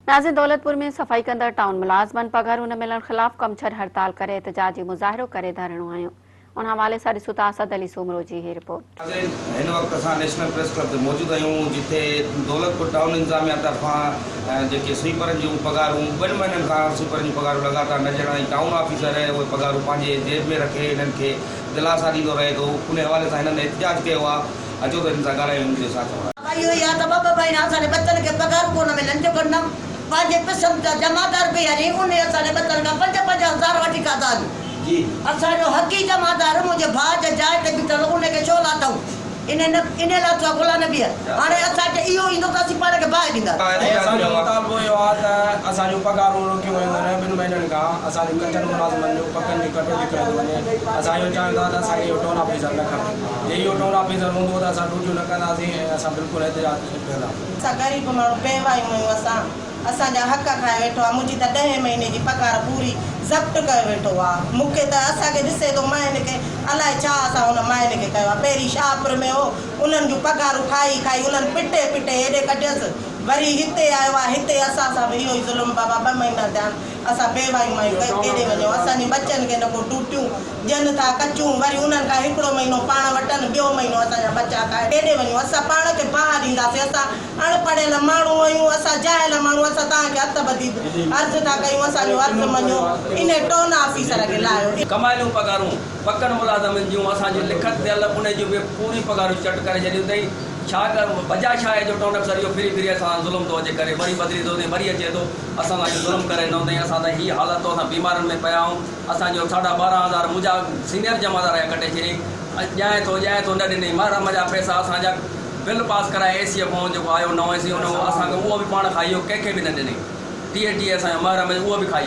ناظرين دولتپور ۾ صفائي ڪندڙ ٽائون ملازمن پگهارون نه ملڻ خلاف ڪم ڇڏ هڙتال ڪري احتجاجي مظاهرو ڪري ڌرڻو هنيو ان حوالي سان ڏسون ٿا اسد علي سومرو جي هي رپورٽ. ناظرين هن وقت اسان نيشنل پريس ڪلب تي موجود آهيون جتي دولتپور ٽائون انتظاميا طرفان جيڪي سوئيپرن جون پگهارون ٻن مهينن کان سوئيپرن جون پگهارون لڳاتار نه ڏيڻ ۽ ٽائون آفيسر اهي پگهارون پنهنجي جيب ۾ رکي هنن کي دلاسا ڏيندو رهي ٿو ان حوالي سان هنن احتجاج ڪيو آهي اچو ته هنن سان ڳالهايون هنن جو ڇا چوڻ آهي. اهو ئي آهي ته ٻه ٻه مهينا اسان جي ٻچن کي پگهارون ڪونه ملن جيڪو نه پنهنجي پسند جا جمعدار بيهاري انهي اسان جي ٻچن کان پنج 5000 وٺي کاڌا آهن. اسان جو حقي جمعدار منهنجي ڀاء جي جاء تي بيٺل انهي کي ڇو لاٿائون؟ انهي نه انهي لاٿو آهي غلام نبيء. هاڻي اسان کي اهو ايندو ته اسين پاڻ کي باهه ڏينداسين. ۽ اسان جو مطالبو اهو آهي ته اسان جون پگهارون روڪيون ويون وڃن ٻن مهينن کان اسان جون ڪچن ملازمن جو پڪن جي ڪٽوتي ڪئي ٿي وڃي اسان اهو چاهيون ٿا ته اسان کي اهو ٽون آفيسر نه کپي جي اهو ٽون آفيسر هوندو ته اسان ڊيوٽيون نه ڪنداسين ۽ اسان بلڪل احتجاج تي ويهنداسين. اسان غريب ماڻهو بيواهيون آهيون اسان اسان جا حق کائي ويٺو آ منهنجي ته ڏهين مهيني جي پگهار پوري ضبط ڪيو ويٺو آ مون کي ته اسان کي ڏسي ٿو ماين کي الائي ڇا اسان ان ماين کي ڪيو آ پهرين شاهپور ۾ هو انهن جون پگهارون کائي کائي انهن پٽي پٽي هيڏي ڪڍيس وري هتي آيو آ هتي اسان سان به اهو ئي ظلم بابا ٻه مهينا ٿيا آهن اسان بيواهيون مايون ڪيو ڪيڏي وڃون اسان جي ٻچن کي نه ڪو ڊوٽيون ڏين ٿا ڪچون وري انهن کان هڪڙو مهينو پاڻ وٽن ٻيو مهينو اسان جا ٻچا کائي ڪيڏي وڃون اسان پاڻ کي باهه ڏينداسين اسان اڻ پڙهيل ماڻهو آهيون اسان جاهل ماڻهو اسان توهان کي هٿ ٻڌي عرض ٿا ڪيون اسان جو عرض مڃو انهي ٽون آفيسر کي لاهيو. ڪمايلون پگهارون پڪن ملازمن جون اسان جون لکت ٿيل انهي جون به پوريون پگهارون چٽ ڪري ڇڏيون اٿئي ڇا ڪر بجا ڇا آهي جو ٽون افسر اهو ڦري ڦري اسان سان ظلم ٿو اچي ڪري وري بدلي ٿو ٿئي وري اچي ٿو اسان سان اهو ظلم ڪري ڏنو اٿئي اسان ته هي حالت تو اسان بيمارن ۾ پيا آهيون اسان جو ساڍا 12 هزار منهنجا سينئر جمعدار جا ڪٽي ڇڏيائين ڄائين ٿو ڄائين ٿو نه ڏنئي محرم جا پئسا اسان جا بل پاس ڪرائي اي سيء کان جيڪو آيو نئون اي سي ان اسان کي اهو به پاڻ کائي ويو ڪنهن کي به نه ڏنئي 30 30 اسان جو محرم اهو به کائي.